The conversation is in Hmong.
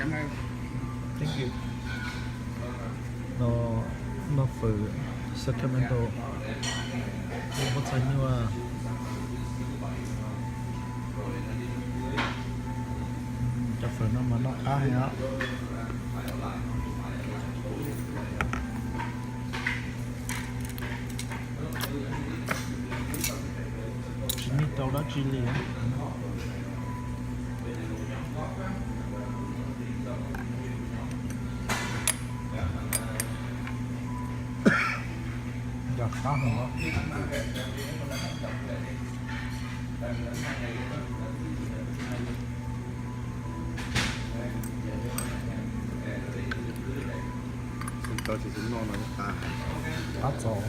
Thank you. No, no food. Sacramento. Pob txha nyuaj. Cov fawm no mas noj qab heev os. Tsis muaj rau dab tsi li. Yog qab heev. Tsis noj no qab txaus.